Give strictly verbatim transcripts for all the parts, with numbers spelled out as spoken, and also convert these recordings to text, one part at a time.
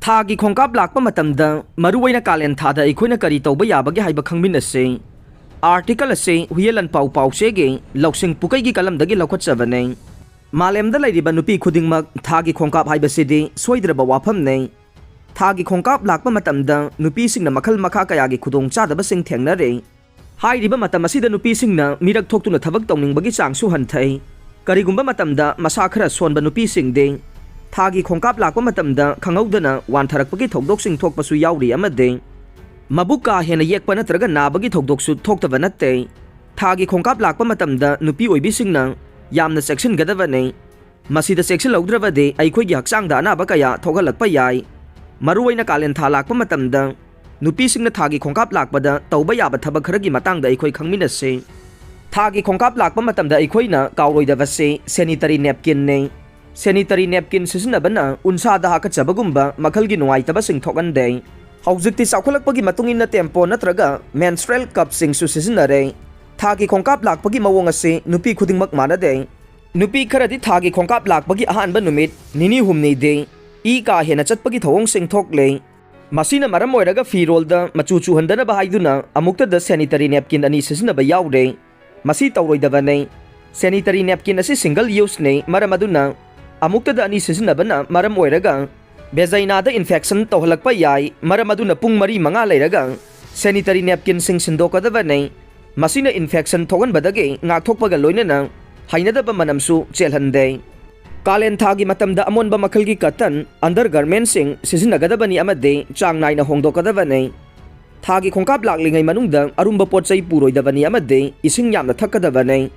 ꯊꯥꯒꯤ ꯈꯣꯡꯀꯥꯞ ꯂꯥꯛꯄ ꯃꯇꯝꯗ, ꯃꯔꯨꯑꯣꯏꯅ ꯀꯥꯂꯦꯟ ꯊꯥꯗ ꯑꯩꯈꯣꯏꯅ ꯀꯔꯤ ꯇꯧꯕ ꯌꯥꯕꯒꯦ ꯍꯥꯏꯕ ꯈꯪꯃꯤꯟꯅꯁꯤ꯫ ꯑꯥꯔꯇꯤꯀꯜ ꯑꯁꯤ ꯍꯨꯌꯦꯟ ꯂꯥꯟꯄꯥꯎ ꯄꯥꯎꯆꯦꯒꯤ ꯂꯧꯁꯤꯡ ꯄꯨꯀꯩꯒꯤ ꯀꯂꯝꯗꯒꯤ ꯂꯧꯈꯠꯆꯕꯅꯤ꯫ ꯃꯥꯂꯦꯝꯗ ꯂꯩꯔꯤꯕ ꯅꯨꯄꯤ ꯈꯨꯗꯤꯡꯃꯛ ꯊꯥꯒꯤ ꯈꯣꯡꯀꯥꯞ ꯍꯥꯏꯕꯁꯤꯗꯤ ꯁꯣꯏꯗ꯭ꯔꯕ ꯋꯥꯐꯝꯅꯤ꯫ ꯊꯥꯒꯤ ꯈꯣꯡꯀꯥꯞ ꯂꯥꯛꯄ ꯃꯇꯝꯗ ꯅꯨꯄꯤꯁꯤꯡꯅ ꯃꯈꯜ ꯃꯈꯥ ꯀꯌꯥꯒꯤ ꯈꯨꯗꯣꯡꯆꯥꯗꯕꯁꯤꯡ ꯊꯦꯡꯅꯔꯤ꯫ ꯍꯥꯏꯔꯤꯕ ꯃꯇꯝ ꯑꯁꯤꯗ ꯅꯨꯄꯤꯁꯤꯡꯅ ꯃꯤꯔꯛ ꯊꯣꯛꯇꯨꯅ ꯊꯕꯛ ꯇꯧꯅꯤꯡꯕꯒꯤ ꯆꯥꯡꯁꯨ ꯍꯟꯊꯩ꯫ ꯀꯔꯤꯒꯨꯝꯕ ꯃꯇꯝꯗ ꯃꯁꯥ ꯈꯔ ꯁꯣꯟꯕ ꯅꯨꯄꯤꯁꯤꯡꯗꯤ ꯊꯥꯒꯤ ꯈꯣꯡꯀꯥꯞ ꯂꯥꯛꯄ ꯃꯇꯝꯗ ꯈꯪꯍꯧꯗꯅ ꯋꯥꯟꯊꯔꯛꯄꯒꯤ ꯊꯧꯗꯣꯛꯁꯤꯡ ꯊꯣꯛꯄꯁꯨ ꯌꯥꯎꯔꯤ ꯑꯃꯗꯤ ꯃꯕꯨꯛ ꯀꯥ ꯍꯦꯟꯅ ꯌꯦꯛꯄ ꯅꯠꯇ꯭ꯔꯒ ꯅꯥꯕꯒꯤ ꯊꯧꯗꯣꯛꯁꯨ ꯊꯣꯛꯇꯕ ꯅꯠꯇꯦ꯫ ꯊꯥꯒꯤ ꯈꯣꯡꯀꯥꯞ ꯂꯥꯛꯄ ꯃꯇꯝꯗ ꯅꯨꯄꯤ ꯑꯣꯏꯕꯤꯁꯤꯡꯅ ꯌꯥꯝꯅ ꯆꯦꯛꯁꯤꯟꯒꯗꯕꯅꯤ꯫ ꯃꯁꯤꯗ ꯆꯦꯛꯁꯤꯜꯍꯧꯗ꯭ꯔꯕꯗꯤ ꯑꯩꯈꯣꯏꯒꯤ ꯍꯛꯆꯥꯡꯗ ꯑꯅꯥꯕ ꯀꯌꯥ ꯊꯣꯛꯍꯜꯂꯛꯄ ꯌꯥꯏ꯫ ꯃꯔꯨꯑꯣꯏꯅ ꯀꯥꯂꯦꯟ ꯊꯥ ꯂꯥꯛꯄ ꯃꯇꯝꯗ ꯅꯨꯄꯤꯁꯤꯡꯅ ꯊꯥꯒꯤ ꯈꯣꯡꯀꯥꯞ ꯂꯥꯛꯄꯗ ꯇꯧꯕ ꯌꯥꯕ ꯊꯕꯛ ꯈꯔꯒꯤ ꯃꯇꯥꯡꯗ ꯑꯩꯈꯣꯏ ꯈꯪꯃꯤꯟꯅꯁꯤ꯫ ꯊꯥꯒꯤ ꯈꯣꯡꯀꯥꯞ ꯂꯥꯛꯄ ꯃꯇꯝꯗ ꯑꯩꯈꯣꯏꯅ ꯀꯥꯎꯔꯣꯏꯗꯕꯁꯤ sanitary napkinꯅꯤ꯫ Sanitary napkin ꯁꯤꯖꯤꯟꯅꯕꯅ ꯎꯟꯁꯥꯗ ꯍꯥꯀꯠꯆꯕꯒꯨꯝꯕ ꯃꯈꯜꯒꯤ ꯅꯨꯡꯉꯥꯏꯇꯕꯁꯤꯡ ꯊꯣꯛꯍꯟꯗꯦ꯫ ꯍꯧꯖꯤꯛꯇꯤ ꯆꯥꯎꯈꯠꯂꯛꯄꯒꯤ ꯃꯇꯨꯡ ꯏꯟꯅ tampon ꯅꯠꯇ꯭ꯔꯒ menstrual cupꯁꯤꯡꯁꯨ ꯁꯤꯖꯤꯟꯅꯔꯦ꯫ ꯊꯥꯒꯤ ꯈꯣꯡꯀꯥꯞ ꯂꯥꯛꯄꯒꯤ ꯃꯑꯣꯡ ꯑꯁꯤ ꯅꯨꯄꯤ ꯈꯨꯗꯤꯡꯃꯛ ꯃꯥꯟꯅꯗꯦ꯫ ꯅꯨꯄꯤ ꯈꯔꯗꯤ ꯊꯥꯒꯤ ꯈꯣꯡꯀꯥꯞ ꯂꯥꯛꯄꯒꯤ ꯑꯍꯥꯟꯕ ꯅꯨꯃꯤꯠ ꯅꯤꯅꯤ ꯍꯨꯝꯅꯤꯗꯤ ꯏ ꯀꯥ ꯍꯦꯟꯅ ꯆꯠꯄꯒꯤ ꯊꯧꯑꯣꯡꯁꯤꯡ ꯊꯣꯛꯂꯦ꯫ ꯃꯁꯤꯅ ꯃꯔꯝ ꯑꯣꯏꯔꯒ ꯐꯤꯔꯣꯜꯗ ꯃꯆꯨ ꯆꯨꯍꯟꯗꯅꯕ ꯍꯥꯏꯗꯨꯅ ꯑꯃꯨꯛꯇꯗ sanitary napkin ꯑꯅꯤ ꯁꯤꯖꯤꯟꯅꯕ ꯌꯥꯎꯔꯦ꯫ ꯃꯁꯤ ꯇꯧꯔꯣꯏꯗꯕꯅꯤ꯫ Sanitary napkin ꯑꯁꯤ single useꯅꯤ, ꯃꯔꯝ ꯑꯗꯨꯅ ꯑꯃꯨꯛꯇꯗ ꯑꯅꯤ ꯁꯤꯖꯤꯟꯅꯕꯅ ꯃꯔꯝ ꯑꯣꯏꯔꯒ vaginaꯗ infection ꯇꯧꯍꯜꯂꯛꯄ ꯌꯥꯏ, ꯃꯔꯝ ꯑꯗꯨꯅ ꯄꯨꯡ ꯃꯔꯤ ꯃꯉꯥ ꯂꯩꯔꯒ sanitary napkinꯁꯤꯡ ꯁꯤꯟꯗꯣꯛꯀꯗꯕꯅꯤ꯫ ꯃꯁꯤꯅ infection ꯊꯣꯛꯍꯟꯕꯗꯒꯤ ꯉꯥꯛꯊꯣꯛꯄꯒ ꯂꯣꯏꯅꯅ ꯍꯩꯅꯗꯕ ꯃꯅꯝꯁꯨ ꯆꯦꯜꯍꯟꯗꯦ꯫ ꯀꯥꯂꯦꯟ ꯊꯥꯒꯤ ꯃꯇꯝꯗ ꯑꯃꯣꯟꯕ ꯃꯈꯜꯒꯤ cotton undergarmentꯁꯤꯡ ꯁꯤꯖꯤꯟꯅꯒꯗꯕꯅꯤ ꯑꯃꯗꯤ ꯆꯥꯡ ꯅꯥꯏꯅ ꯍꯣꯡꯗꯣꯛꯀꯗꯕꯅꯤ꯫ ꯊꯥꯒꯤ ꯈꯣꯡꯀꯥꯞ ꯂꯥꯛꯂꯤꯉꯩ ꯃꯅꯨꯡꯗ ꯑꯔꯨꯝꯕ ꯄꯣꯠ ꯆꯩ ꯄꯨꯔꯣꯏꯗꯕꯅꯤ ꯑꯃꯗꯤ ꯏꯁꯤꯡ ꯌꯥꯝꯅ ꯊꯛꯀꯗꯕꯅꯤ꯫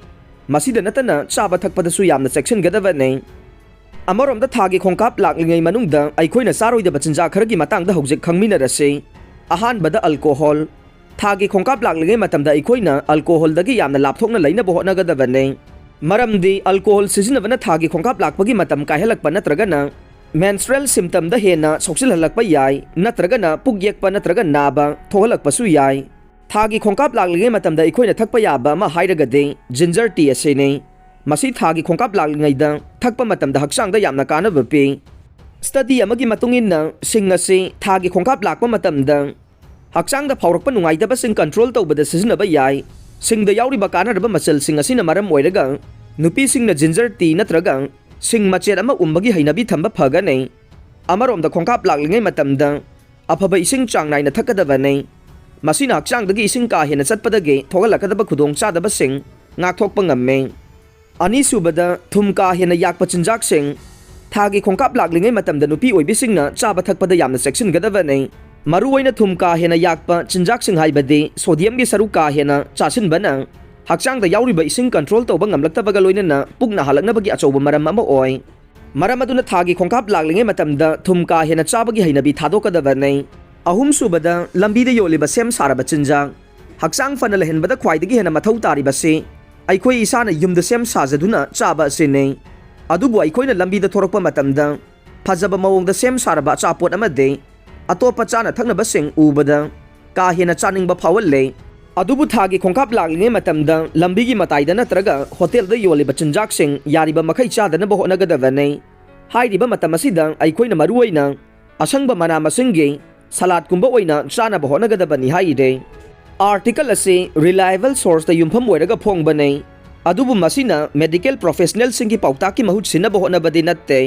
ꯃꯁꯤꯗ ꯅꯠꯇꯅ ꯆꯥꯕ ꯊꯛꯄꯗꯁꯨ ꯌꯥꯝꯅ ꯆꯦꯛꯁꯤꯟꯒꯗꯕꯅꯤ꯫ ꯑꯃꯔꯣꯝꯗ ꯊꯥꯒꯤ ꯈꯣꯡꯀꯥꯞ ꯂꯥꯛꯂꯤꯉꯩ ꯃꯅꯨꯡꯗ ꯑꯩꯈꯣꯏꯅ ꯆꯥꯔꯣꯏꯗꯕ ꯆꯤꯟꯖꯥꯛ ꯈꯔꯒꯤ ꯃꯇꯥꯡꯗ ꯍꯧꯖꯤꯛ ꯈꯪꯃꯤꯟꯅꯔꯁꯤ꯫ ꯑꯍꯥꯟꯕꯗ alcohol꯫ ꯊꯥꯒꯤ ꯈꯣꯡꯀꯥꯞ ꯂꯥꯛꯂꯤꯉꯩ ꯃꯇꯝꯗ ꯑꯩꯈꯣꯏꯅ alcoholꯗꯒꯤ ꯌꯥꯝꯅ ꯂꯥꯞꯊꯣꯛꯅ ꯂꯩꯅꯕ ꯍꯣꯠꯅꯒꯗꯕꯅꯤ꯫ ꯃꯔꯝꯗꯤ alcohol ꯁꯤꯖꯤꯟꯅꯕꯅ ꯊꯥꯒꯤ ꯈꯣꯡꯀꯥꯞ ꯂꯥꯛꯄꯒꯤ ꯃꯇꯝ ꯀꯥꯏꯍꯜꯂꯛꯄ ꯅꯠꯇ꯭ꯔꯒꯅ menstrual symptomꯗ ꯍꯦꯟꯅ ꯁꯣꯛꯆꯤꯜꯍꯜꯂꯛꯄ ꯌꯥꯏ, ꯅꯠꯇ꯭ꯔꯒꯅ ꯄꯨꯛ ꯌꯦꯛꯄ ꯅꯠꯇ꯭ꯔꯒ ꯅꯥꯕ ꯊꯣꯛꯍꯜꯂꯛꯄꯁꯨ ꯌꯥꯏ꯫ ꯊꯥꯒꯤ ꯈꯣꯡꯀꯥꯞ ꯂꯥꯛꯂꯤꯉꯩ ꯃꯇꯝꯗ ꯑꯩꯈꯣꯏꯅ ꯊꯛꯄ ꯌꯥꯕ ꯑꯃ ꯍꯥꯏꯔꯒꯗꯤ ginger tea ꯑꯁꯤꯅꯤ꯫ ꯃꯁꯤ ꯊꯥꯒꯤ ꯈꯣꯡꯀꯥꯞ ꯂꯥꯛꯂꯤꯉꯩꯗ ꯊꯛꯄ ꯃꯇꯝꯗ ꯍꯛꯆꯥꯡꯗ ꯌꯥꯝꯅ ꯀꯥꯟꯅꯕ ꯄꯤ꯫ Study ꯑꯃꯒꯤ ꯃꯇꯨꯡ ꯏꯟꯅ, ꯁꯤꯡ ꯑꯁꯤ ꯊꯥꯒꯤ ꯈꯣꯡꯀꯥꯞ ꯂꯥꯛꯄ ꯃꯇꯝꯗ ꯍꯛꯆꯥꯡꯗ ꯐꯥꯎꯔꯛꯄ ꯅꯨꯡꯉꯥꯏꯇꯕꯁꯤꯡ control ꯇꯧꯕꯗ ꯁꯤꯖꯤꯟꯅꯕ ꯌꯥꯏ꯫ ꯁꯤꯡꯗ ꯌꯥꯎꯔꯤꯕ ꯀꯥꯟꯅꯔꯕ ꯃꯆꯜꯁꯤꯡ ꯑꯁꯤꯅ ꯃꯔꯝ ꯑꯣꯏꯔꯒ ꯅꯨꯄꯤꯁꯤꯡꯅ ginger tea ꯅꯠꯇ꯭ꯔꯒ ꯁꯤꯡ ꯃꯆꯦꯠ ꯑꯃ ꯎꯝꯕꯒꯤ ꯍꯩꯅꯕꯤ ꯊꯝꯕ ꯐꯒꯅꯤ꯫ ꯑꯃꯔꯣꯝꯗ, ꯈꯣꯡꯀꯥꯞ ꯂꯥꯛꯂꯤꯉꯩ ꯃꯇꯝꯗ ꯑꯐꯕ ꯏꯁꯤꯡ ꯆꯥꯡ ꯅꯥꯏꯅ ꯊꯛꯀꯗꯕꯅꯤ꯫ ꯃꯁꯤꯅ ꯍꯛꯆꯥꯡꯗꯒꯤ ꯏꯁꯤꯡ ꯀꯥ ꯍꯦꯟꯅ ꯆꯠꯄꯗꯒꯤ ꯊꯣꯛꯍꯜꯂꯛꯀꯗꯕ ꯈꯨꯗꯣꯡꯆꯥꯗꯕꯁꯤꯡ ꯉꯥꯛꯊꯣꯛꯄ ꯉꯝꯃꯤ꯫ ꯑꯅꯤꯁꯨꯕꯗ, ꯊꯨꯝ ꯀꯥ ꯍꯦꯟꯅ ꯌꯥꯛꯄ ꯆꯤꯟꯖꯥꯛꯁꯤꯡ꯫ ꯊꯥꯒꯤ ꯈꯣꯡꯀꯥꯞ ꯂꯥꯛꯂꯤꯉꯩ ꯃꯇꯝꯗ ꯅꯨꯄꯤ ꯑꯣꯏꯕꯤꯁꯤꯡꯅ ꯆꯥꯕ ꯊꯛꯄꯗ ꯌꯥꯝꯅ ꯆꯦꯛꯁꯤꯟꯒꯗꯕꯅꯤ꯫ ꯃꯔꯨꯑꯣꯏꯅ ꯊꯨꯝ ꯀꯥ ꯍꯦꯟꯅ ꯌꯥꯛꯄ ꯆꯤꯟꯖꯥꯛꯁꯤꯡ, ꯍꯥꯏꯕꯗꯤ sodiumꯒꯤ ꯁꯔꯨꯛ ꯀꯥ ꯍꯦꯟꯅ ꯆꯥꯁꯤꯟꯕꯅ ꯍꯛꯆꯥꯡꯗ ꯌꯥꯎꯔꯤꯕ ꯏꯁꯤꯡ control ꯇꯧꯕ ꯉꯝꯂꯛꯇꯕꯒ ꯂꯣꯏꯅꯅ ꯄꯨꯛ ꯅꯥꯍꯜꯂꯛꯅꯕꯒꯤ ꯑꯆꯧꯕ ꯃꯔꯝ ꯑꯃ ꯑꯣꯏ꯫ ꯃꯔꯝ ꯑꯗꯨꯅ ꯊꯥꯒꯤ ꯈꯣꯡꯀꯥꯞ ꯂꯥꯛꯂꯤꯉꯩ ꯃꯇꯝꯗ ꯊꯨꯝ ꯀꯥ ꯍꯦꯟꯅ ꯆꯥꯕꯒꯤ ꯍꯩꯅꯕꯤ ꯊꯥꯗꯣꯛꯀꯗꯕꯅꯤ꯫ ꯑꯍꯨꯝꯁꯨꯕꯗ, ꯂꯝꯕꯤꯗ ꯌꯣꯜꯂꯤꯕ ꯁꯦꯝ ꯁꯥꯔꯕ ꯆꯤꯟꯖꯥꯛ꯫ ꯍꯛꯆꯥꯡ ꯐꯅ ꯂꯩꯍꯟꯕꯗ ꯈ꯭ꯋꯥꯏꯗꯒꯤ ꯍꯦꯟꯅ ꯃꯊꯧ ꯇꯥꯔꯤꯕꯁꯤ ꯑꯩꯈꯣꯏ ꯏꯁꯥꯅ ꯌꯨꯝꯗ ꯁꯦꯝ ꯁꯥꯖꯗꯨꯅ ꯆꯥꯕ ꯑꯁꯤꯅꯤ꯫ ꯑꯗꯨꯕꯨ ꯑꯩꯈꯣꯏꯅ ꯂꯝꯕꯤꯗ ꯊꯣꯔꯛꯄ ꯃꯇꯝꯗ ꯐꯖꯕ ꯃꯑꯣꯡꯗ ꯁꯦꯝ ꯁꯥꯔꯕ ꯑꯆꯥꯄꯣꯠ ꯑꯃꯗꯤ ꯑꯇꯣꯞꯄ ꯆꯥꯅ ꯊꯛꯅꯕꯁꯤꯡ ꯎꯕꯗ ꯀꯥ ꯍꯦꯟꯅ ꯆꯥꯅꯤꯡꯕ ꯐꯥꯎꯍꯜꯂꯦ꯫ ꯑꯗꯨꯕꯨ ꯊꯥꯒꯤ ꯈꯣꯡꯀꯥꯞ ꯂꯥꯛꯂꯤꯉꯩ ꯃꯇꯝꯗ ꯂꯝꯕꯤꯒꯤ ꯃꯇꯥꯏꯗ ꯅꯠꯇ꯭ꯔꯒ ꯍꯣꯇꯦꯜꯗ ꯌꯣꯜꯂꯤꯕ ꯆꯤꯟꯖꯥꯛꯁꯤꯡ ꯌꯥꯔꯤꯕ ꯃꯈꯩ ꯆꯥꯗꯅꯕ ꯍꯣꯠꯅꯒꯗꯕꯅꯤ꯫ ꯍꯥꯏꯔꯤꯕ ꯃꯇꯝ ꯑꯁꯤꯗ ꯑꯩꯈꯣꯏꯅ ꯃꯔꯨꯑꯣꯏꯅ ꯑꯁꯪꯕ ꯃꯅꯥ ꯃꯁꯤꯡꯒꯤ ꯁꯂꯥꯗꯀꯨꯝꯕ ꯑꯣꯏꯅ ꯆꯥꯅꯕ ꯍꯣꯠꯅꯒꯗꯕꯅꯤ ꯍꯥꯏꯔꯤ꯫ Article ꯑꯁꯤ reliable sourceꯇ ꯌꯨꯝꯐꯝ ꯑꯣꯏꯔꯒ ꯐꯣꯡꯕꯅꯤ, ꯑꯗꯨꯕꯨ ꯃꯁꯤꯅ medical professionalꯁꯤꯡꯒꯤ ꯄꯥꯎꯇꯥꯛꯀꯤ ꯃꯍꯨꯠ ꯁꯤꯟꯅꯕ ꯍꯣꯠꯅꯕꯗꯤ ꯅꯠꯇꯦ꯫